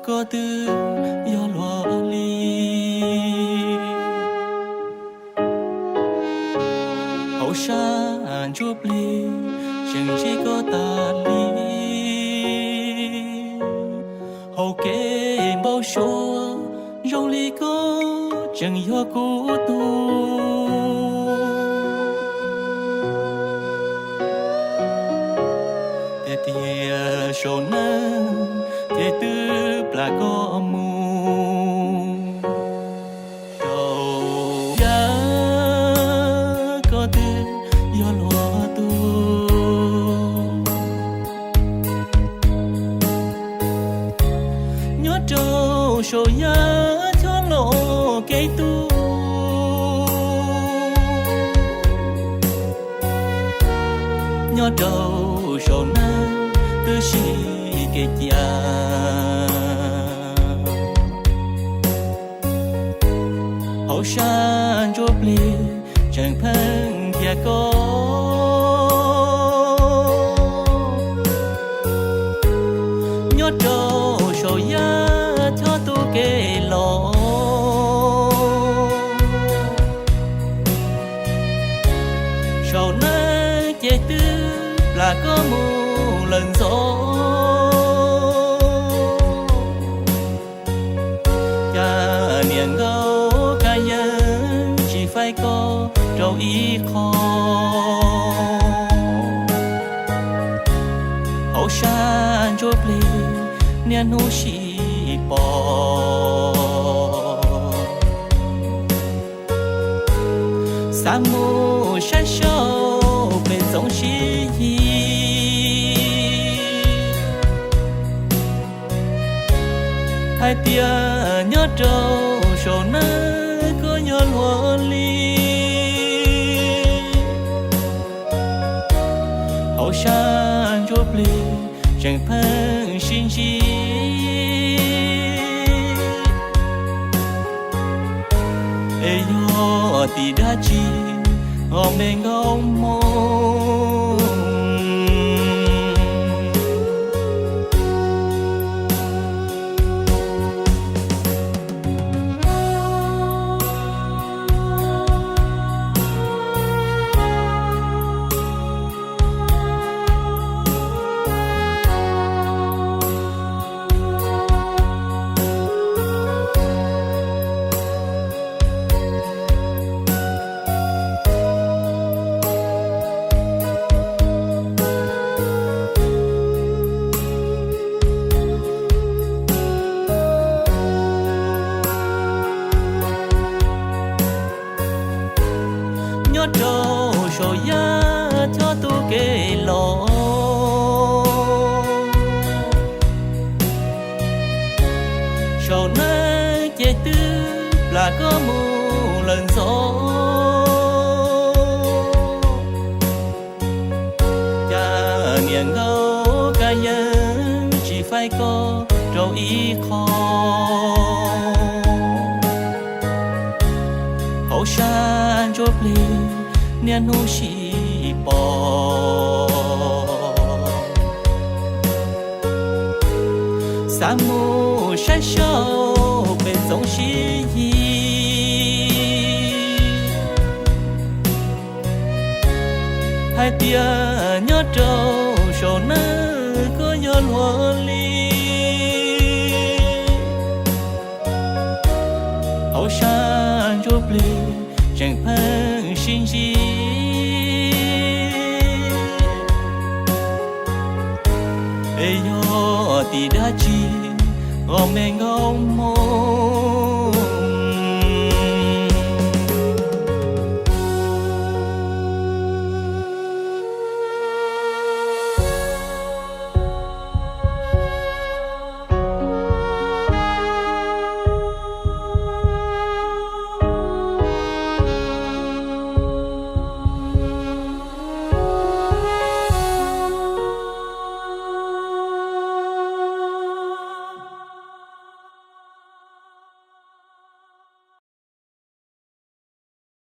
koj twb yog luag li. Hauv sab ntsuab plig tseem ntsib koj tas li. Hauv kev npau suav zoo li koj tseem yog kuv tug. Tiag tiag saum neej ces twb plam koj mus rau yav, koj twb yog luag tug. Nyob rau saum yav chob los kev tug, nyob rau saum neej twb sib kev cia. Hauv sab ntsuab plig tseem pheej ntiag koj. Nyob rau saum yav chob tug kev los, saum neej ces twb plam koj mus lawm ntxov. Cas niam nkauj kab yeeb tsis faib koj rau ib qho. Hauv sab ntsuab plig niaj hnub sib pom. Xav mus saib saum pem txoov sib yig, hais tias nyob rau saum neej koj yog luag li. Hauv sab ntsuab plig tseem pheej sib ntsib, es yog tim dab tsi ho me nkauj moo. Nyob rau saum yaj chob tub kev los, saum neeb ces twb plam koj mus lawm ntxov. Cas niam nkauj kab yeeb tsis faib koj rau ib qho, hauv sab ntsuab plig niaj hnub sib pom. Xav mus saib saum pem txoov sib yig, hais tias nyob rau saum neeb koj yog luag li. Hauv sab ntsuab plig tseem pheej sib ntsib, es yog tim dab tsi ho me nkauj